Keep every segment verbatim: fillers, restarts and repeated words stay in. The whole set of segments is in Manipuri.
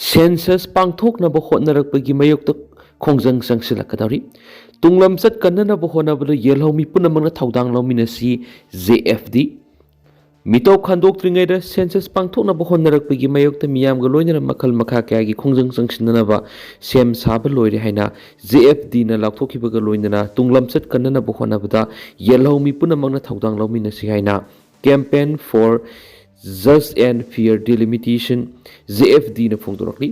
ꯁꯦꯟꯁꯁ ꯄꯥꯡꯊꯣꯛꯅꯕ ꯍꯣꯠꯅꯔꯛꯄꯒꯤ ꯃꯥꯌꯣꯛꯇ ꯈꯣꯡꯖꯪ ꯆꯪꯁꯤꯜꯂꯛꯀꯗꯧꯔꯤ꯫ ꯇꯨꯡꯂꯝꯆꯠ ꯀꯟꯅꯅꯕ ꯍꯣꯠꯅꯕꯗ ꯌꯦꯜꯍꯧ ꯃꯤ ꯄꯨꯝꯅꯃꯛꯅ ꯊꯧꯗꯥꯡ ꯂꯧꯃꯤꯟꯅꯁꯤ, ꯖꯦ ꯑꯦꯐ ꯗꯤ꯫ ꯃꯤꯇꯧ ꯈꯟꯗꯣꯛꯇ꯭ꯔꯤꯉꯩꯗ ꯁꯦꯟꯁꯁ ꯄꯥꯡꯊꯣꯛꯅꯕ ꯍꯣꯠꯅꯔꯛꯄꯒꯤ ꯃꯥꯌꯣꯛꯇ ꯃꯤꯌꯥꯝꯒ ꯂꯣꯏꯅꯅ ꯃꯈꯜ ꯃꯈꯥ ꯀꯌꯥꯒꯤ ꯈꯣꯡꯖꯪ ꯆꯪꯁꯤꯟꯅꯅꯕ ꯁꯦꯝ ꯁꯥꯕ ꯂꯣꯏꯔꯦ ꯍꯥꯏꯅ ꯖꯦ ꯑꯦꯐ ꯗꯤꯅ ꯂꯥꯎꯊꯣꯛꯈꯤꯕꯒ ꯂꯣꯏꯅꯅ ꯇꯨꯡꯂꯝꯆꯠ ꯀꯟꯅꯅꯕ ꯍꯣꯠꯅꯕꯗ ꯌꯦꯜꯍꯧ ꯃꯤ ꯄꯨꯝꯅꯃꯛꯅ ꯊꯧꯗꯥꯡ ꯂꯧꯃꯤꯟꯅꯁꯤ ꯍꯥꯏꯅ Campaign for Just and Fair Delimitation, J F ꯗꯤꯅ ꯐꯣꯡꯗꯣꯔꯛꯂꯤ꯫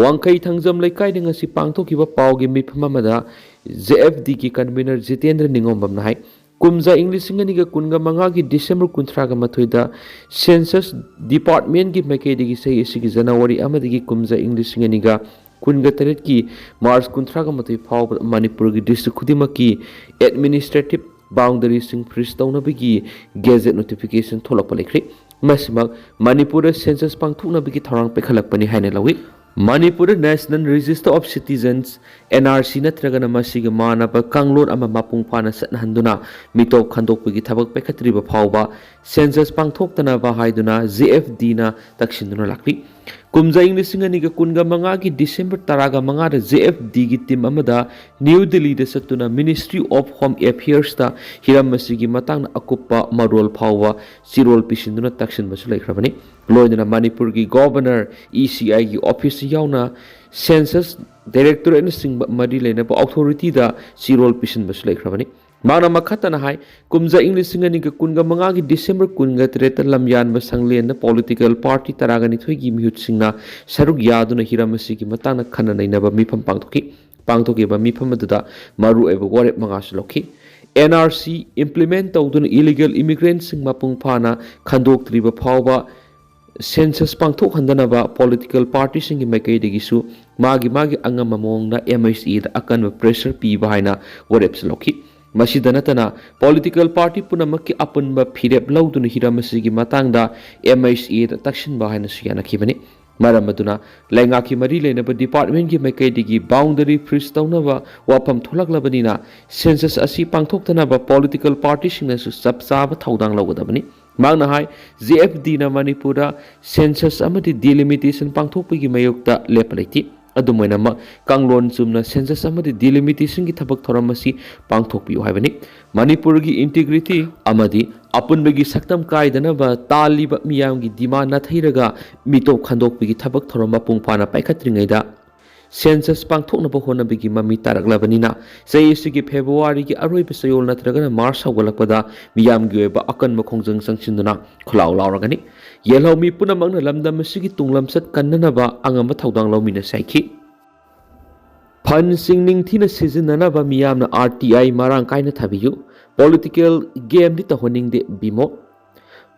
ꯋꯥꯡꯈꯩ ꯊꯥꯡꯖꯝ ꯂꯩꯀꯥꯏꯗ ꯉꯁꯤ ꯄꯥꯡꯊꯣꯛꯈꯤꯕ ꯄꯥꯎꯒꯤ ꯃꯤꯐꯝ ꯑꯃꯗ ꯖꯦ ꯑꯦꯐ ꯗꯤꯒꯤ convener ꯖꯤꯇꯦꯟꯗ꯭ꯔ ꯅꯤꯉꯣꯝꯕꯝꯅ ꯍꯥꯏ, ꯀꯨꯝꯖꯥ ꯏꯪ ꯂꯤꯁꯤꯡ ꯑꯅꯤꯒ ꯀꯨꯟꯒ ꯃꯉꯥꯒꯤ ꯗꯤꯁꯦꯝꯕꯔ ꯀꯨꯟꯊ꯭ꯔꯥꯒ ꯃꯥꯊꯣꯏꯗ ꯁꯦꯟꯁꯁ ꯗꯤꯄꯥꯔꯠꯃꯦꯟꯒꯤ ꯃꯥꯏꯀꯩꯗꯒꯤ ꯆꯍꯤ ꯑꯁꯤꯒꯤ ꯖꯅꯋꯥꯔꯤ ꯑꯃꯗꯒꯤ ꯀꯨꯝꯖꯥ ꯏꯪ ꯂꯤꯁꯤꯡ ꯑꯅꯤꯒ ꯀꯨꯟꯒ ꯇꯔꯦꯠꯀꯤ ꯃꯥꯔꯆ ꯀꯨꯟꯊ꯭ꯔꯥꯒ ꯃꯥꯊꯣꯏ ꯐꯥꯎꯕꯗ ꯃꯅꯤꯄꯨꯔꯒꯤ ꯗꯤꯁꯇ꯭ꯔꯤꯛ ꯈꯨꯗꯤꯡꯃꯛꯀꯤ ꯑꯦꯗꯃꯤꯅꯤꯁꯇ꯭ꯔꯦꯇꯤꯚ ꯕꯥꯎꯟꯗꯔꯤꯁꯤꯡ ꯐ꯭ꯔꯤꯖ ꯇꯧꯅꯕꯒꯤ ꯒꯦꯖꯦꯠ ꯅꯣꯇꯤꯐꯤꯀꯦꯁꯟ ꯊꯣꯛꯂꯛꯄ ꯂꯩꯈ꯭ꯔꯦ꯫ ꯃꯁꯤꯃꯛ ꯃꯅꯤꯄꯨꯔꯗ ꯁꯦꯟꯁꯁ ꯄꯥꯡꯊꯣꯛꯅꯕꯒꯤ ꯊꯧꯔꯥꯡ ꯄꯥꯏꯈꯠꯂꯛꯄꯅꯤ ꯍꯥꯏꯅ ꯂꯧꯏ꯫ ꯃꯅꯤꯄꯨꯔꯗ National Register of Citizens, N R C, ꯅꯠꯇ꯭ꯔꯒꯅ ꯃꯁꯤꯒ ꯃꯥꯟꯅꯕ ꯀꯥꯡꯂꯣꯟ ꯑꯃ ꯃꯄꯨꯡ ꯐꯥꯅ ꯆꯠꯅꯍꯟꯗꯨꯅ ꯃꯤꯇꯣꯞ ꯈꯟꯗꯣꯛꯄꯒꯤ ꯊꯕꯛ ꯄꯥꯏꯈꯠꯇ꯭ꯔꯤꯕ ꯐꯥꯎꯕ ꯁꯦꯟꯁꯁ ꯄꯥꯡꯊꯣꯛꯇꯅꯕ ꯍꯥꯏꯗꯨꯅ ꯖꯦ ꯑꯦꯐ ꯗꯤꯅ ꯇꯛꯁꯤꯟꯗꯨꯅ ꯂꯥꯛꯂꯤ꯫ ꯀꯨꯝꯖꯥ ꯏꯪ ꯂꯤꯁꯤꯡ ꯑꯅꯤꯒ ꯀꯨꯟꯒ ꯃꯉꯥꯒꯤ ꯗꯤꯁꯦꯝꯕꯔ ꯇꯔꯥꯒ ꯃꯉꯥꯗ ꯖꯦ ꯑꯦꯐ ꯗꯤꯒꯤ ꯇꯤꯝ ꯑꯃꯗ ꯅ꯭ꯌꯨ ꯗꯤꯜꯂꯤꯗ ꯆꯠꯇꯨꯅ Ministry of Home Affairsꯇ ꯍꯤꯔꯝ ꯑꯁꯤꯒꯤ ꯃꯇꯥꯡꯗ ꯑꯀꯨꯞꯄ ꯃꯔꯣꯜ ꯐꯥꯎꯕ ꯆꯤꯔꯣꯜ ꯄꯤꯁꯤꯟꯗꯨꯅ ꯇꯛꯁꯤꯟꯕꯁꯨ ꯂꯩꯈ꯭ꯔꯕꯅꯤ꯫ ꯂꯣꯏꯅꯅ ꯃꯅꯤꯄꯨꯔꯒꯤ ꯒꯣꯚꯔꯅꯔ, ꯏ ꯁꯤ ꯑꯥꯏꯒꯤ ꯑꯣꯐꯤꯁ ꯌꯥꯎꯅ ꯁꯦꯟꯁꯁ ꯗꯥꯏꯔꯦꯛꯇꯣꯔꯦꯠꯅꯆꯤꯡꯕ ꯃꯔꯤ ꯂꯩꯅꯕ ꯑꯣꯊꯣꯔꯤꯇꯤꯗ ꯆꯤꯔꯣꯜ ꯄꯤꯁꯤꯟꯕꯁꯨ ꯂꯩꯈ꯭ꯔꯕꯅꯤ꯫ ꯃꯍꯥꯛꯅ ꯃꯈꯥ ꯇꯥꯅ ꯍꯥꯏ, ꯀꯨꯝꯖꯥ ꯏꯪ ꯂꯤꯁꯤꯡ ꯑꯅꯤꯒ ꯀꯨꯟꯒ ꯃꯉꯥꯒꯤ ꯗꯤꯁꯦꯝꯕꯔ ꯀꯨꯟꯒ ꯇꯔꯦꯠꯇ ꯂꯝꯌꯥꯟꯕ ꯁꯪꯂꯦꯟꯗ ꯄꯣꯂꯤꯇꯤꯀꯦꯜ ꯄꯥꯔꯇꯤ ꯇꯔꯥꯒ ꯅꯤꯊꯣꯏꯒꯤ ꯃꯤꯍꯨꯠꯁꯤꯡꯅ ꯁꯔꯨꯛ ꯌꯥꯗꯨꯅ ꯍꯤꯔꯝ ꯑꯁꯤꯒꯤ ꯃꯇꯥꯡꯗ ꯈꯟꯅ ꯅꯩꯅꯕ ꯃꯤꯐꯝ ꯄꯥꯡꯊꯣꯛꯈꯤ꯫ ꯄꯥꯡꯊꯣꯛꯈꯤꯕ ꯃꯤꯐꯝ ꯑꯗꯨꯗ ꯃꯔꯨꯑꯣꯏꯕ ꯋꯥꯔꯦꯞ ꯃꯉꯥꯁꯨ ꯂꯧꯈꯤ꯫ ꯑꯦꯟ ꯑꯥꯔ ꯁꯤ ꯏꯝꯄ꯭ꯂꯤꯃꯦꯟ ꯇꯧꯗꯨꯅ ꯏꯂꯤꯒꯦꯜ ꯏꯃꯤꯒ꯭ꯔꯦꯟꯁꯤꯡ ꯃꯄꯨꯡ ꯐꯥꯅ ꯈꯟꯗꯣꯛꯇ꯭ꯔꯤꯕ ꯐꯥꯎꯕ ꯁꯦꯟꯁꯁ ꯄꯥꯡꯊꯣꯛꯍꯟꯗꯅꯕ ꯄꯣꯂꯤꯇꯤꯀꯦꯜ ꯄꯥꯔꯇꯤꯁꯤꯡꯒꯤ ꯃꯥꯏꯀꯩꯗꯒꯤꯁꯨ ꯃꯥꯒꯤ ꯃꯥꯒꯤ ꯑꯉꯝꯕ ꯃꯑꯣꯡꯗ ꯑꯦꯝ ꯑꯩꯆ ꯑꯦꯗ ꯑꯀꯟꯕ ꯄ꯭ꯔꯦꯁꯔ ꯄꯤꯕ ꯍꯥꯏꯅ ꯋꯥꯔꯦꯞꯁꯨ ꯂꯧꯈꯤ꯫ ꯃꯁꯤꯗ ꯅꯠꯇꯅ ꯄꯣꯂꯤꯇꯤꯀꯦꯜ ꯄꯥꯔꯇꯤ ꯄꯨꯝꯅꯃꯛꯀꯤ ꯑꯄꯨꯟꯕ ꯐꯤꯔꯦꯞ ꯂꯧꯗꯨꯅ ꯍꯤꯔꯝ ꯑꯁꯤꯒꯤ ꯃꯇꯥꯡꯗ ꯑꯦꯝ ꯑꯩꯆ ꯑꯦꯗ ꯇꯛꯁꯤꯟꯕ ꯍꯥꯏꯅꯁꯨ ꯌꯥꯅꯈꯤꯕꯅꯤ꯫ ꯃꯔꯝ ꯑꯗꯨꯅ ꯂꯩꯉꯥꯛꯀꯤ ꯃꯔꯤ ꯂꯩꯅꯕ ꯗꯤꯄꯥꯔꯠꯃꯦꯟꯒꯤ ꯃꯥꯏꯀꯩꯗꯒꯤ ꯕꯥꯎꯟꯗꯔꯤ ꯐ꯭ꯔꯤꯖ ꯇꯧꯅꯕ ꯋꯥꯐꯝ ꯊꯣꯛꯂꯛꯂꯕꯅꯤꯅ ꯁꯦꯟꯁꯁ ꯑꯁꯤ ꯄꯥꯡꯊꯣꯛꯇꯅꯕ ꯄꯣꯂꯤꯇꯤꯀꯦꯜ ꯄꯥꯔꯇꯤꯁꯤꯡꯅꯁꯨ ꯆꯞ ꯆꯥꯕ ꯊꯧꯗꯥꯡ ꯂꯧꯒꯗꯕꯅꯤ꯫ ꯃꯍꯥꯛꯅ ꯍꯥꯏ, ꯖꯦ ꯑꯦꯐ ꯗꯤꯅ ꯃꯅꯤꯄꯨꯔꯗ ꯁꯦꯟꯁꯁ ꯑꯃꯗꯤ ꯗꯤꯂꯤꯃꯤꯇꯦꯁꯟ ꯄꯥꯡꯊꯣꯛꯄꯒꯤ ꯃꯥꯌꯣꯛꯇ ꯂꯦꯞꯄ ꯂꯩꯇꯦ꯫ ꯑꯗꯨꯝ ꯑꯣꯏꯅꯃꯛ, ꯀꯥꯡꯂꯣꯟ ꯆꯨꯝꯅ ꯁꯦꯟꯁꯁ ꯑꯃꯗꯤ ꯗꯤꯂꯤꯃꯤꯇꯦꯁꯟꯒꯤ ꯊꯕꯛ ꯊꯧꯔꯝ ꯑꯁꯤ ꯄꯥꯡꯊꯣꯛꯄꯤꯌꯨ ꯍꯥꯏꯕꯅꯤ꯫ ꯃꯅꯤꯄꯨꯔꯒꯤ ꯏꯟꯇꯤꯒ꯭ꯔꯤꯇꯤ ꯑꯃꯗꯤ ꯑꯄꯨꯟꯕꯒꯤ ꯁꯛꯇꯝ ꯀꯥꯏꯗꯅꯕ ꯇꯥꯜꯂꯤꯕ ꯃꯤꯌꯥꯝꯒꯤ ꯗꯤꯃꯥꯟ ꯅꯥꯊꯩꯔꯒ ꯃꯤꯇꯣꯞ ꯈꯟꯗꯣꯛꯄꯒꯤ ꯊꯕꯛ ꯊꯧꯔꯝ ꯃꯄꯨꯡ ꯐꯥꯅ ꯄꯥꯏꯈꯠꯇ꯭ꯔꯤꯉꯩꯗ ꯁꯦꯟꯁꯁ ꯄꯥꯡꯊꯣꯛꯅꯕ ꯍꯣꯠꯅꯕꯒꯤ ꯃꯃꯤ ꯇꯥꯔꯛꯂꯕꯅꯤꯅ, ꯆꯍꯤ ꯑꯁꯤꯒꯤ ꯐꯦꯕ꯭ꯔꯨꯋꯥꯔꯤꯒꯤ ꯑꯔꯣꯏꯕ ꯆꯌꯣꯜ ꯅꯠꯇ꯭ꯔꯒꯅ ꯃꯥꯔꯆ ꯍꯧꯒꯠꯂꯛꯄꯗ ꯃꯤꯌꯥꯝꯒꯤ ꯑꯣꯏꯕ ꯑꯀꯟꯕ ꯈꯣꯡꯖꯪ ꯆꯪꯁꯤꯟꯗꯨꯅ ꯈꯨꯂꯥꯎ ꯂꯥꯎꯔꯒꯅꯤ꯫ ꯌꯦꯜꯍꯧꯃꯤ ꯄꯨꯝꯅꯃꯛꯅ ꯂꯝꯗꯝ ꯑꯁꯤꯒꯤ ꯇꯨꯡ ꯂꯝꯆꯠ ꯀꯟꯅꯅꯕ ꯑꯉꯝꯕ ꯊꯧꯗꯥꯡ ꯂꯧꯃꯤꯟꯅꯁꯤ ꯍꯥꯏꯈꯤ꯫ ꯐꯟꯁꯤꯡ ꯅꯤꯡꯊꯤꯅ ꯁꯤꯖꯤꯟꯅꯅꯕ ꯃꯤꯌꯥꯝꯅ ꯑꯥꯔ ꯇꯤ ꯑꯥꯏ ꯃꯔꯥꯡ ꯀꯥꯏꯅ ꯊꯥꯕꯤꯌꯨ꯫ ꯄꯣꯂꯤꯇꯤꯀꯦꯜ ꯒꯦꯝꯗꯤ ꯇꯧꯍꯟꯅꯤꯡꯗꯦ, ꯕꯤꯃꯣꯜ꯫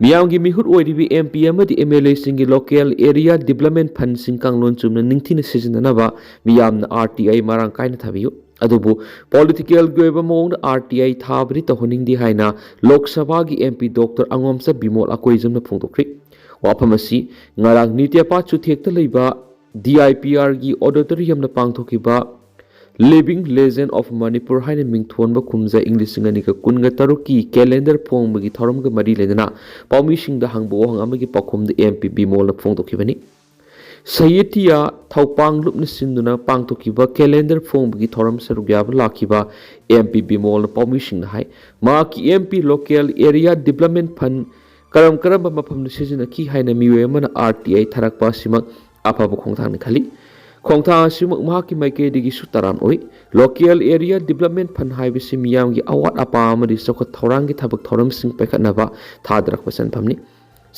ꯃꯤꯌꯥꯝꯒꯤ ꯃꯤꯍꯨꯠ ꯑꯣꯏꯔꯤꯕꯤ ꯑꯦꯝ ꯄꯤ ꯑꯃꯗꯤ ꯑꯦꯝ ꯑꯦꯜ ꯑꯦꯁꯤꯡꯒꯤ ꯂꯣꯀꯦꯜ ꯑꯦꯔꯤꯌꯥ ꯗꯤꯕ꯭ꯂꯞꯃꯦꯟ ꯐꯟꯁꯤꯡ ꯀꯥꯡꯂꯣꯟ ꯆꯨꯝꯅ ꯅꯤꯡꯊꯤꯅ ꯁꯤꯖꯤꯟꯅꯅꯕ ꯃꯤꯌꯥꯝꯅ ꯑꯥꯔ ꯇꯤ ꯑꯥꯏ ꯃꯔꯥꯡ ꯀꯥꯏꯅ ꯊꯥꯕꯤꯌꯨ꯫ ꯑꯗꯨꯕꯨ ꯄꯣꯂꯤꯇꯤꯀꯦꯜꯒꯤ ꯑꯣꯏꯕ ꯃꯑꯣꯡꯗ ꯑꯥꯔ ꯇꯤ ꯑꯥꯏ ꯊꯥꯕꯗꯤ ꯇꯧꯍꯟꯅꯤꯡꯗꯦ ꯍꯥꯏꯅ ꯂꯣꯛ ꯁꯚꯥꯒꯤ ꯑꯦꯝ ꯄꯤ ꯗꯣꯛꯇꯔ ꯑꯉꯣꯝꯆꯥ ꯕꯤꯃꯣꯜ ꯑꯀꯣꯏꯖꯝꯅ ꯐꯣꯡꯗꯣꯛꯈ꯭ꯔꯤ꯫ ꯋꯥꯐꯝ ꯑꯁꯤ ꯉꯔꯥꯡ ꯅꯤꯇꯦꯄꯥ ꯆꯨꯊꯦꯛꯇ ꯂꯩꯕ ꯗꯤ ꯑꯥꯏ ꯄꯤ ꯑꯥꯔꯒꯤ ꯑꯣꯗꯤꯇꯣꯔꯤꯌꯝꯗ ꯄꯥꯡꯊꯣꯛꯈꯤꯕ Living Legend of Manipur ꯍꯥꯏꯅ ꯃꯤꯡꯊꯣꯟꯕ ꯀꯨꯝꯖꯥ ꯏꯪ ꯂꯤꯁꯤꯡ ꯑꯅꯤꯒ ꯀꯨꯟꯒ ꯇꯔꯨꯛꯀꯤ ꯀꯦꯂꯦꯟꯗꯔ ꯐꯣꯡꯕꯒꯤ ꯊꯧꯔꯝꯒ ꯃꯔꯤ ꯂꯩꯅꯅ ꯄꯥꯎꯃꯤꯁꯤꯡꯗ ꯍꯪꯕ ꯋꯥꯍꯪ ꯑꯃꯒꯤ ꯄꯥꯎꯈꯨꯝꯗ ꯑꯦꯝ ꯄꯤ ꯕꯤꯃꯣꯜꯅ ꯐꯣꯡꯗꯣꯛꯈꯤꯕꯅꯤ꯫ ꯁꯍꯤꯇꯤꯌꯥ ꯊꯧꯄꯥꯡ ꯂꯨꯞꯅ ꯁꯤꯟꯗꯨꯅ ꯄꯥꯡꯊꯣꯛꯈꯤꯕ ꯀꯦꯂꯦꯟꯗꯔ ꯐꯣꯡꯕꯒꯤ ꯊꯧꯔꯝ ꯁꯔꯨꯛ ꯌꯥꯕ ꯂꯥꯛꯈꯤꯕ ꯑꯦꯝ ꯄꯤ ꯕꯤꯃꯣꯜꯅ ꯄꯥꯎꯃꯤꯁꯤꯡꯅ ꯍꯥꯏ, ꯃꯍꯥꯛꯀꯤ M P local area development fund ꯀꯔꯝ ꯀꯔꯝꯕ ꯃꯐꯝꯗ ꯁꯤꯖꯤꯟꯅꯈꯤ ꯍꯥꯏꯅ ꯃꯤꯑꯣꯏ ꯑꯃꯅ ꯑꯥꯔ ꯇꯤ ꯑꯥꯏ ꯊꯥꯔꯛꯄ ꯑꯁꯤꯃꯛ ꯑꯐꯕ ꯈꯣꯡꯊꯥꯡꯅꯤ ꯈꯜꯂꯤ꯫ ꯈꯣꯡꯊꯥꯡ ꯑꯁꯤꯃꯛ ꯃꯍꯥꯛꯀꯤ ꯃꯥꯏꯀꯩꯗꯒꯤꯁꯨ ꯇꯔꯥꯝ ꯑꯣꯏ꯫ ꯂꯣꯀꯦꯜ ꯑꯦꯔꯤꯌꯥ ꯗꯤꯕ꯭ꯂꯞꯃꯦꯟ ꯐꯟ ꯍꯥꯏꯕꯁꯤ ꯃꯤꯌꯥꯝꯒꯤ ꯑꯋꯥꯠ ꯑꯄꯥ ꯑꯃꯗꯤ ꯆꯥꯎꯈꯠ ꯊꯧꯔꯥꯡꯒꯤ ꯊꯕꯛ ꯊꯧꯔꯝꯁꯤꯡ ꯄꯥꯏꯈꯠꯅꯕ ꯊꯥꯗꯔꯛꯄ ꯁꯦꯟꯐꯝꯅꯤ꯫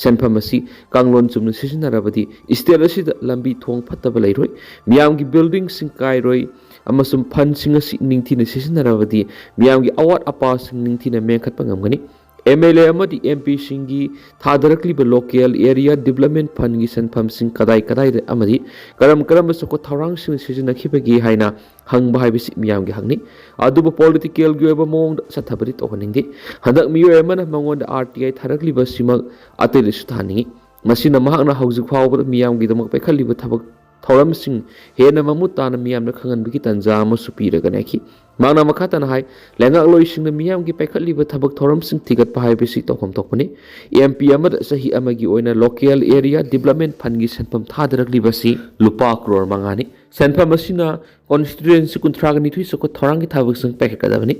ꯁꯦꯟꯐꯝ ꯑꯁꯤ ꯀꯥꯡꯂꯣꯟ ꯆꯨꯝꯅ ꯁꯤꯖꯤꯟꯅꯔꯕꯗꯤ ꯁ꯭ꯇꯦꯠ ꯑꯁꯤꯗ ꯂꯝꯕꯤ ꯊꯣꯡ ꯐꯠꯇꯕ ꯂꯩꯔꯣꯏ, ꯃꯤꯌꯥꯝꯒꯤ ꯕꯤꯜꯗꯤꯡꯁꯤꯡ ꯀꯥꯏꯔꯣꯏ, ꯑꯃꯁꯨꯡ ꯐꯟꯁꯤꯡ ꯑꯁꯤ ꯅꯤꯡꯊꯤꯅ ꯁꯤꯖꯤꯟꯅꯔꯕꯗꯤ ꯃꯤꯌꯥꯝꯒꯤ ꯑꯋꯥꯠ ꯑꯄꯥꯁꯤꯡ ꯅꯤꯡꯊꯤꯅ ꯃꯦꯟꯈꯠꯄ ꯉꯝꯒꯅꯤ꯫ ꯑꯦꯝ ꯑꯦꯜ ꯑꯦ ꯑꯃꯗꯤ ꯑꯦꯝ ꯄꯤꯁꯤꯡꯒꯤ ꯊꯥꯗꯔꯛꯂꯤꯕ ꯂꯣꯀꯦꯜ ꯑꯦꯔꯤꯌꯥ ꯗꯤꯕ꯭ꯂꯞꯃꯦꯟ ꯐꯟꯒꯤ ꯁꯦꯟꯐꯝꯁꯤꯡ ꯀꯗꯥꯏ ꯀꯗꯥꯏꯗ ꯑꯃꯗꯤ ꯀꯔꯝ ꯀꯔꯝꯕ ꯆꯥꯎꯈꯠ ꯊꯧꯔꯥꯡꯁꯤꯡ ꯁꯤꯖꯤꯟꯅꯈꯤꯕꯒꯦ ꯍꯥꯏꯅ ꯍꯪꯕ ꯍꯥꯏꯕꯁꯤ ꯃꯤꯌꯥꯝꯒꯤ ꯍꯛꯅꯤ꯫ ꯑꯗꯨꯕꯨ ꯄꯣꯂꯤꯇꯤꯀꯦꯜꯒꯤ ꯑꯣꯏꯕ ꯃꯑꯣꯡꯗ ꯆꯠꯊꯕꯗꯤ ꯇꯧꯍꯟꯅꯤꯡꯗꯦ꯫ ꯍꯟꯗꯛ ꯃꯤꯑꯣꯏ ꯑꯃꯅ ꯃꯉꯣꯟꯗ ꯑꯥꯔ ꯇꯤ ꯑꯥꯏ ꯊꯥꯔꯛꯂꯤꯕ ꯑꯁꯤꯃꯛ ꯑꯇꯩꯗꯁꯨ ꯊꯥꯍꯟꯅꯤꯡꯏ꯫ ꯃꯁꯤꯅ ꯃꯍꯥꯛꯅ ꯍꯧꯖꯤꯛ ꯐꯥꯎꯕꯗ ꯃꯤꯌꯥꯝꯒꯤꯗꯃꯛ ꯄꯥꯏꯈꯠꯂꯤꯕ ꯊꯕꯛ ꯊꯧꯔꯝꯁꯤꯡ ꯍꯦꯟꯅ ꯃꯃꯨꯠ ꯇꯥꯅ ꯃꯤꯌꯥꯝꯅ ꯈꯪꯍꯟꯕꯒꯤ ꯇꯥꯟꯖꯥ ꯑꯃꯁꯨ ꯄꯤꯔꯒꯅꯤ ꯍꯥꯏꯈꯤ꯫ ꯃꯍꯥꯛꯅ ꯃꯈꯥ ꯇꯥꯅ ꯍꯥꯏ, ꯂꯩꯉꯥꯛꯂꯣꯏꯁꯤꯡꯅ ꯃꯤꯌꯥꯝꯒꯤ ꯄꯥꯏꯈꯠꯂꯤꯕ ꯊꯕꯛ ꯊꯧꯔꯝꯁꯤꯡ ꯊꯤꯒꯠꯄ ꯍꯥꯏꯕꯁꯤ ꯇꯧꯐꯝ ꯊꯣꯛꯄꯅꯤ꯫ ꯑꯦꯝ ꯄꯤ ꯑꯃꯗ ꯆꯍꯤ ꯑꯃꯒꯤ ꯑꯣꯏꯅ local area development fundꯒꯤ ꯁꯦꯟꯐꯝ ꯊꯥꯗꯔꯛꯂꯤꯕꯁꯤ ꯂꯨꯄꯥ ꯀ꯭ꯔꯣꯔ ꯃꯉꯥꯅꯤ꯫ ꯁꯦꯟꯐꯝ ꯑꯁꯤꯅ constituency ꯀꯨꯟꯊ꯭ꯔꯥꯒ ꯅꯤꯊꯣꯏ ꯆꯥꯎꯈꯠ ꯊꯧꯔꯥꯡꯒꯤ ꯊꯕꯛꯁꯤꯡ ꯄꯥꯏꯈꯠꯀꯗꯕꯅꯤ꯫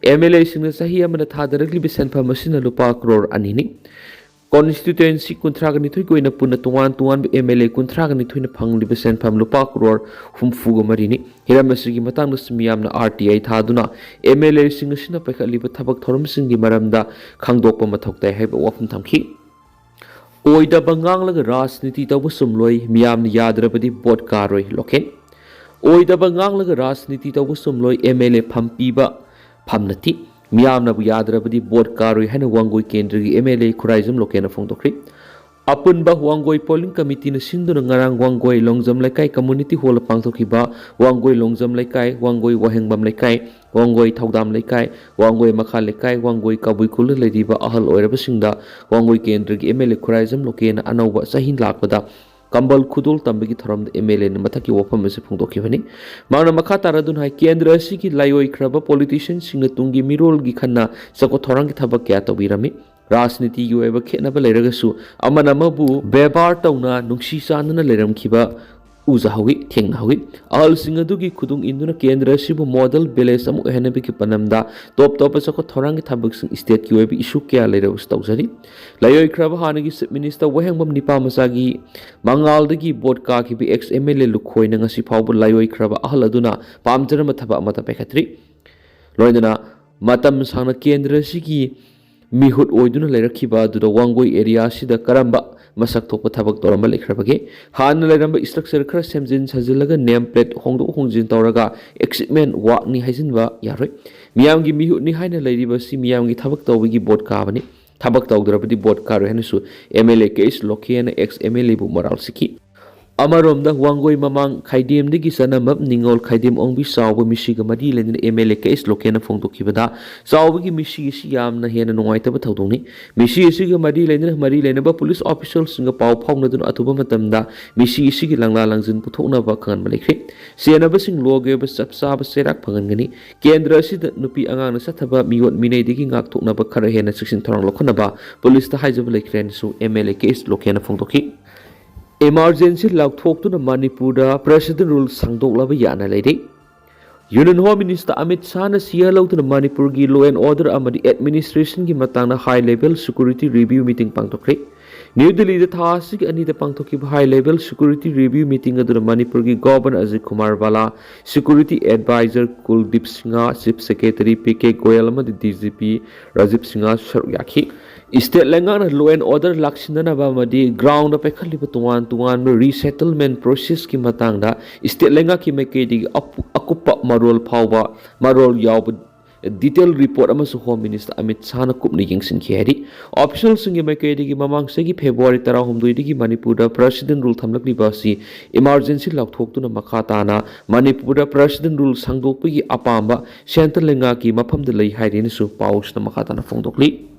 ꯑꯦꯝ ꯑꯦꯜ ꯑꯦꯁꯤꯡꯅ ꯆꯍꯤ ꯑꯃꯗ ꯊꯥꯗꯔꯛꯂꯤꯕ ꯁꯦꯟꯐꯝ ꯑꯁꯤꯅ ꯂꯨꯄꯥ ꯀ꯭ꯔꯣꯔ ꯑꯅꯤꯅꯤ꯫ Constituency ꯀꯨꯟꯊ꯭ꯔꯥꯒ ꯅꯤꯊꯣꯏꯒꯤ ꯑꯣꯏꯅ ꯄꯨꯟꯅ ꯇꯣꯉꯥꯟ ꯇꯣꯉꯥꯟꯕ ꯑꯦꯝ ꯑꯦꯜ ꯑꯦ ꯀꯨꯟꯊ꯭ꯔꯥꯒ ꯅꯤꯊꯣꯏꯅ ꯐꯪꯂꯤꯕ ꯁꯦꯟꯐꯝ ꯂꯨꯄꯥ ꯀ꯭ꯔꯣꯔ ꯍꯨꯝꯐꯨꯒ ꯃꯔꯤꯅꯤ꯫ ꯍꯤꯔꯝ ꯑꯁꯤꯒꯤ ꯃꯇꯥꯡꯗꯁꯨ ꯃꯤꯌꯥꯝꯅ ꯑꯥꯔ ꯇꯤ ꯑꯥꯏ ꯊꯥꯗꯨꯅ ꯑꯦꯝ ꯑꯦꯜ ꯑꯦꯁꯤꯡ ꯑꯁꯤꯅ ꯄꯥꯏꯈꯠꯂꯤꯕ ꯊꯕꯛ ꯊꯧꯔꯝꯁꯤꯡꯒꯤ ꯃꯔꯝꯗ ꯈꯪꯗꯣꯛꯄ ꯃꯊꯧ ꯇꯥꯏ ꯍꯥꯏꯕ ꯋꯥꯐꯝ ꯊꯝꯈꯤ꯫ ꯑꯣꯏꯗꯕ ꯉꯥꯡꯂꯒ ꯔꯥꯖꯅꯤꯇꯤ ꯇꯧꯕ ꯆꯨꯝꯂꯣꯏ, ꯃꯤꯌꯥꯝꯅ ꯌꯥꯗ꯭ꯔꯕꯗꯤ ꯚꯣꯠ ꯀꯥꯔꯣꯏ, ꯂꯣꯀꯦꯟ꯫ ꯑꯣꯏꯗꯕ ꯉꯥꯡꯂꯒ ꯔꯥꯖꯅꯤꯇꯤ ꯇꯧꯕ ꯆꯨꯝꯂꯣꯏ, ꯑꯦꯝ ꯑꯦꯜ ꯑꯦ ꯐꯝ ꯄꯤꯕ ꯐꯝ ꯅꯠꯇꯦ꯫ ꯃꯤꯌꯥꯝꯅꯕꯨ ꯌꯥꯗ꯭ꯔꯕꯗꯤ ꯚꯣꯠ ꯀꯥꯔꯣꯏ ꯍꯥꯏꯅ ꯋꯥꯡꯒꯣꯏ ꯀꯦꯟꯗ꯭ꯔꯒꯤ ꯑꯦꯝ ꯑꯦꯜ ꯑꯦ ꯈꯨꯔꯥꯏꯖꯝ ꯂꯣꯀꯦꯟꯅ ꯐꯣꯡꯗꯣꯛꯈ꯭ꯔꯤ꯫ ꯑꯄꯨꯟꯕ ꯋꯥꯡꯒꯣꯏ polling committeeꯅ ꯁꯤꯟꯗꯨꯅ ꯉꯔꯥꯡ ꯋꯥꯡꯒꯣꯏ ꯂꯣꯡꯖꯝ ꯂꯩꯀꯥꯏ community hallꯗ ꯄꯥꯡꯊꯣꯛꯈꯤꯕ ꯋꯥꯡꯒꯣꯏ ꯂꯣꯡꯖꯝ ꯂꯩꯀꯥꯏ, ꯋꯥꯡꯒꯣꯏ ꯋꯥꯍꯦꯡꯕꯝ ꯂꯩꯀꯥꯏ, ꯋꯥꯡꯒꯣꯏ ꯊꯧꯗꯥꯝ ꯂꯩꯀꯥꯏ, ꯋꯥꯡꯒꯣꯏ ꯃꯈꯥ ꯂꯩꯀꯥꯏ, ꯋꯥꯡꯒꯣꯏ ꯀꯕꯨꯏ ꯈꯨꯜꯗ ꯂꯩꯔꯤꯕ ꯑꯍꯜ ꯑꯣꯏꯔꯕꯁꯤꯡꯗ ꯋꯥꯡꯒꯣꯏ ꯀꯦꯟꯗ꯭ꯔꯒꯤ ꯑꯦꯝ ꯑꯦꯜ ꯑꯦ ꯈꯨꯔꯥꯏꯖꯝ ꯂꯣꯀꯦꯟꯅ ꯑꯅꯧꯕ ꯆꯍꯤ ꯂꯥꯛꯄꯗ ꯀꯝꯕꯜ ꯈꯨꯗꯣꯜ ꯇꯝꯕꯒꯤ ꯊꯧꯔꯝꯗ ꯑꯦꯝ ꯑꯦꯜ ꯑꯦꯅ ꯃꯊꯛꯀꯤ ꯋꯥꯐꯝ ꯑꯁꯤ ꯐꯣꯡꯗꯣꯛꯈꯤꯕꯅꯤ꯫ ꯃꯍꯥꯛꯅ ꯃꯈꯥ ꯇꯥꯔꯗꯨꯅ ꯍꯥꯏ, ꯀꯦꯟꯗ꯭ꯔ ꯑꯁꯤꯒꯤ ꯂꯥꯏꯑꯣꯏꯈ꯭ꯔꯕ politicianꯁꯤꯡꯅ ꯇꯨꯡꯒꯤ ꯃꯤꯔꯣꯜꯒꯤ ꯈꯟꯅ ꯆꯥꯎꯈꯠ ꯊꯧꯔꯥꯡꯒꯤ ꯊꯕꯛ ꯀꯌꯥ ꯇꯧꯕꯤꯔꯝꯃꯤ꯫ ꯔꯥꯖꯅꯤꯇꯤꯒꯤ ꯑꯣꯏꯕ ꯈꯦꯠꯅꯕ ꯂꯩꯔꯒꯁꯨ ꯑꯃꯅ ꯑꯃꯕꯨ ꯕꯦꯕꯥꯔ ꯇꯧꯅ ꯅꯨꯡꯁꯤ ꯆꯥꯟꯅꯅ ꯂꯩꯔꯝꯈꯤꯕ ꯎꯖꯍꯧꯏ, ꯊꯦꯡꯅꯍꯧꯏ꯫ ꯑꯍꯜꯁꯤꯡ ꯑꯗꯨꯒꯤ ꯈꯨꯗꯨꯡ ꯏꯟꯗꯨꯅ ꯀꯦꯟꯗ꯭ꯔ ꯑꯁꯤꯕꯨ model village ꯑꯃ ꯑꯣꯏꯍꯟꯅꯕꯒꯤ ꯄꯥꯟꯗꯝꯗ ꯇꯣꯞ ꯇꯣꯞꯄ ꯆꯥꯎꯈꯠ ꯊꯧꯔꯥꯡꯒꯤ ꯊꯕꯛꯁꯤꯡ stateꯀꯤ ꯑꯣꯏꯕ issue ꯀꯌꯥ ꯂꯩꯔꯕꯁꯨ ꯇꯧꯖꯔꯤ꯫ ꯂꯥꯏꯑꯣꯏꯈ꯭ꯔꯕ ꯍꯥꯟꯅꯒꯤ Chief Minister ꯋꯥꯍꯦꯡꯕꯝ ꯅꯤꯄꯥꯃꯆꯥꯒꯤ ꯃꯉꯥꯜꯗꯒꯤ ꯚꯣꯠ ꯀꯥꯈꯤꯕ ex M L A ꯂꯨꯈꯣꯏꯅ ꯉꯁꯤ ꯐꯥꯎꯕ ꯂꯥꯏꯑꯣꯏꯈ꯭ꯔꯕ ꯑꯍꯜ ꯑꯗꯨꯅ ꯄꯥꯝꯖꯔꯝꯕ ꯊꯕꯛ ꯑꯃꯠꯇ ꯄꯥꯏꯈꯠꯇ꯭ꯔꯤ꯫ ꯂꯣꯏꯅꯅ ꯃꯇꯝ ꯁꯥꯡꯅ ꯀꯦꯟꯗ꯭ꯔ ꯑꯁꯤꯒꯤ ꯃꯤꯍꯨꯠ ꯑꯣꯏꯗꯨꯅ ꯂꯩꯔꯛꯈꯤꯕ ꯑꯗꯨꯗ ꯋꯥꯡꯒꯣꯏ area ꯑꯁꯤꯗ ꯀꯔꯝꯕ ꯃꯁꯛ ꯊꯣꯛꯄ ꯊꯕꯛ ꯇꯧꯔꯝꯕ ꯂꯩꯈ꯭ꯔꯕꯒꯦ? ꯍꯥꯟꯅ ꯂꯩꯔꯝꯕ structure ꯈꯔ ꯁꯦꯝꯖꯤꯟ ꯁꯥꯖꯤꯜꯂꯒ name plate ꯍꯣꯡꯗꯣꯛ ꯍꯣꯡꯖꯤꯟ ꯇꯧꯔꯒ achievement workꯅꯤ ꯍꯥꯏꯖꯤꯟꯕ ꯌꯥꯔꯣꯏ꯫ ꯃꯤꯌꯥꯝꯒꯤ ꯃꯤꯍꯨꯠꯅꯤ ꯍꯥꯏꯅ ꯂꯩꯔꯤꯕ ꯑꯁꯤ ꯃꯤꯌꯥꯝꯒꯤ ꯊꯕꯛ ꯇꯧꯕꯒꯤ ꯚꯣꯠ ꯀꯥꯕꯅꯤ꯫ ꯊꯕꯛ ꯇꯧꯗ꯭ꯔꯕꯗꯤ ꯚꯣꯠ ꯀꯥꯔꯣꯏ ꯍꯥꯏꯅꯁꯨ M L A K H ꯂꯣꯀꯦꯟꯅ ex M L Aꯕꯨ ꯃꯣꯔꯥꯜ ꯁꯤꯈꯤ꯫ ꯑꯃꯔꯣꯝꯗ, ꯋꯥꯡꯒꯣꯏ ꯃꯃꯥꯡ ꯈꯥꯏꯗꯦꯝꯗꯒꯤ ꯆꯅꯝꯕꯝ ꯅꯤꯉꯣꯜ ꯈꯥꯏꯗꯦꯝ ꯑꯣꯡꯕꯤ ꯆꯥꯎꯕ ꯃꯤꯁꯤꯒ ꯃꯔꯤ ꯂꯩꯅꯅ ꯑꯦꯝ ꯑꯦꯜ ꯑꯦ ꯀꯦ ꯑꯦꯁ ꯂꯣꯀꯦꯟꯅ ꯐꯣꯡꯗꯣꯛꯈꯤꯕꯗ, ꯆꯥꯎꯕꯒꯤ ꯃꯤꯁꯤ ꯑꯁꯤ ꯌꯥꯝꯅ ꯍꯦꯟꯅ ꯅꯨꯡꯉꯥꯏꯇꯕ ꯊꯧꯗꯣꯛꯅꯤ꯫ ꯃꯤꯁꯤ ꯑꯁꯤꯒ ꯃꯔꯤ ꯂꯩꯅꯅ ꯃꯔꯤ ꯂꯩꯅꯕ ꯄꯨꯂꯤꯁ ꯑꯣꯐꯤꯁꯤꯌꯦꯜꯁꯤꯡꯒ ꯄꯥꯎ ꯐꯥꯎꯅꯗꯨꯅ ꯑꯊꯨꯕ ꯃꯇꯝꯗ ꯃꯤꯁꯤ ꯑꯁꯤꯒꯤ ꯂꯪꯂꯥ ꯂꯪꯖꯤꯟ ꯄꯨꯊꯣꯛꯅꯕ ꯈꯪꯍꯟꯕ ꯂꯩꯈ꯭ꯔꯦ꯫ ꯆꯦꯟꯅꯕꯁꯤꯡ ꯂꯣꯒꯤ ꯑꯣꯏꯕ ꯆꯞ ꯆꯥꯕ ꯆꯩꯔꯥꯛ ꯐꯪꯍꯟꯒꯅꯤ꯫ ꯀꯦꯟꯗ꯭ꯔ ꯑꯁꯤꯗ ꯅꯨꯄꯤ ꯑꯉꯥꯡꯅ ꯆꯠꯊꯕ ꯃꯤꯑꯣꯠ ꯃꯤꯅꯩꯗꯒꯤ ꯉꯥꯛꯊꯣꯛꯅꯕ ꯈꯔ ꯍꯦꯟꯅ ꯆꯦꯛꯁꯤꯟ ꯊꯧꯔꯥꯡ ꯂꯧꯈꯠꯅꯕ ꯄꯨꯂꯤꯁꯇ ꯍꯥꯏꯖꯕ ꯂꯩꯈ꯭ꯔꯦ ꯍꯥꯏꯅꯁꯨ ꯑꯦꯝ ꯑꯦꯜ ꯑꯦ ꯀꯦ ꯑꯦꯁ ꯂꯣꯀꯦꯟꯅ ꯐꯣꯡꯗꯣꯛꯈꯤ꯫ ꯏꯃꯥꯔꯖꯦꯟꯁꯤ ꯂꯥꯎꯊꯣꯛꯇꯨꯅ ꯃꯅꯤꯄꯨꯔꯗ ꯄ꯭ꯔꯦꯁꯤꯗꯦꯟ ꯔꯨꯜ ꯁꯥꯡꯗꯣꯛꯂꯕ ꯌꯥꯅ ꯂꯩꯔꯦ꯫ ꯌꯨꯅꯤꯌꯟ ꯍꯣꯝ ꯃꯤꯅꯤꯁꯇꯔ ꯑꯃꯤꯠ ꯁꯥꯍꯅ ꯁꯤꯌꯥ ꯂꯧꯗꯨꯅ ꯃꯅꯤꯄꯨꯔꯒꯤ ꯂꯣ ꯑꯦꯟ ꯑꯣꯔꯗꯔ ꯑꯃꯗꯤ ꯑꯦꯗꯃꯤꯅꯤꯁꯇ꯭ꯔꯦꯁꯟꯒꯤ ꯃꯇꯥꯡꯗ high level security review meeting ꯄꯥꯡꯊꯣꯛꯈ꯭ꯔꯦ꯫ ꯅ꯭ꯌꯨ ꯗꯤꯜꯂꯤꯗ ꯊꯥ ꯑꯁꯤꯒꯤ ꯑꯅꯤꯗ ꯄꯥꯡꯊꯣꯛꯈꯤꯕ high level security review meeting ꯑꯗꯨꯗ ꯃꯅꯤꯄꯨꯔꯒꯤ governor Ajit Kumar Bhalla, security adviser Kuldeep Singh, chief secretary P K Goyal ꯑꯃꯗꯤ D G P Rajiv Singh ꯁꯔꯨꯛ ꯌꯥꯈꯤ꯫ ꯁ꯭ꯇꯦꯠ ꯂꯩꯉꯥꯛꯅ ꯂꯣ ꯑꯦꯟ ꯑꯣꯔꯗꯔ ꯂꯥꯛꯁꯤꯟꯅꯅꯕ ꯑꯃꯗꯤ ꯒ꯭ꯔꯥꯎꯟꯗ ꯄꯥꯏꯈꯠꯂꯤꯕ ꯇꯣꯉꯥꯟ ꯇꯣꯉꯥꯟꯕ ꯔꯤꯁꯦꯇꯜꯃꯦꯟ ꯄ꯭ꯔꯣꯁꯦꯁꯀꯤ ꯃꯇꯥꯡꯗ ꯁ꯭ꯇꯦꯠ ꯂꯩꯉꯥꯛꯀꯤ ꯃꯥꯏꯀꯩꯗꯒꯤ ꯑꯄꯨ-, ꯑꯀꯨꯞꯄ ꯃꯔꯣꯜ ꯐꯥꯎꯕ, ꯃꯔꯣꯜ ꯌꯥꯎꯕ ꯗꯤꯇꯦꯜ ꯔꯤꯄꯣꯔꯠ ꯑꯃꯁꯨ ꯍꯣꯝ ꯃꯤꯅꯤꯁꯇꯔ ꯑꯃꯤꯠ ꯁꯥꯍꯅ ꯀꯨꯞꯅ ꯌꯦꯡꯁꯤꯟꯈꯤ ꯍꯥꯏꯔꯤ꯫ ꯑꯣꯐꯤꯁꯤꯌꯦꯜꯁꯤꯡꯒꯤ ꯃꯥꯏꯀꯩꯗꯒꯤ ꯃꯃꯥꯡ ꯆꯍꯤꯒꯤ ꯐꯦꯕ꯭ꯔꯨꯋꯥꯔꯤ ꯇꯔꯥꯍꯨꯝꯗꯣꯏꯗꯒꯤ ꯃꯅꯤꯄꯨꯔꯗ ꯄ꯭ꯔꯦꯁꯤꯗꯦꯟ ꯔꯨꯜ ꯊꯝꯂꯛꯂꯤꯕ ꯑꯁꯤ ꯏꯃꯥꯔꯖꯦꯟꯁꯤ ꯂꯥꯎꯊꯣꯛꯇꯨꯅ ꯃꯈꯥ ꯇꯥꯅ ꯃꯅꯤꯄꯨꯔꯗ ꯄ꯭ꯔꯦꯁꯤꯗꯦꯟ ꯔꯨꯜ ꯁꯥꯡꯗꯣꯛꯄꯒꯤ ꯑꯄꯥꯝꯕ ꯁꯦꯟꯇ꯭ꯔꯦꯜ ꯂꯩꯉꯥꯛꯀꯤ ꯃꯐꯝꯗ ꯂꯩ ꯍꯥꯏꯔꯦꯅꯁꯨ ꯄꯥꯎꯁꯤꯗ ꯃꯈꯥ ꯇꯥꯅ ꯐꯣꯡꯗꯣꯛꯂꯤ꯫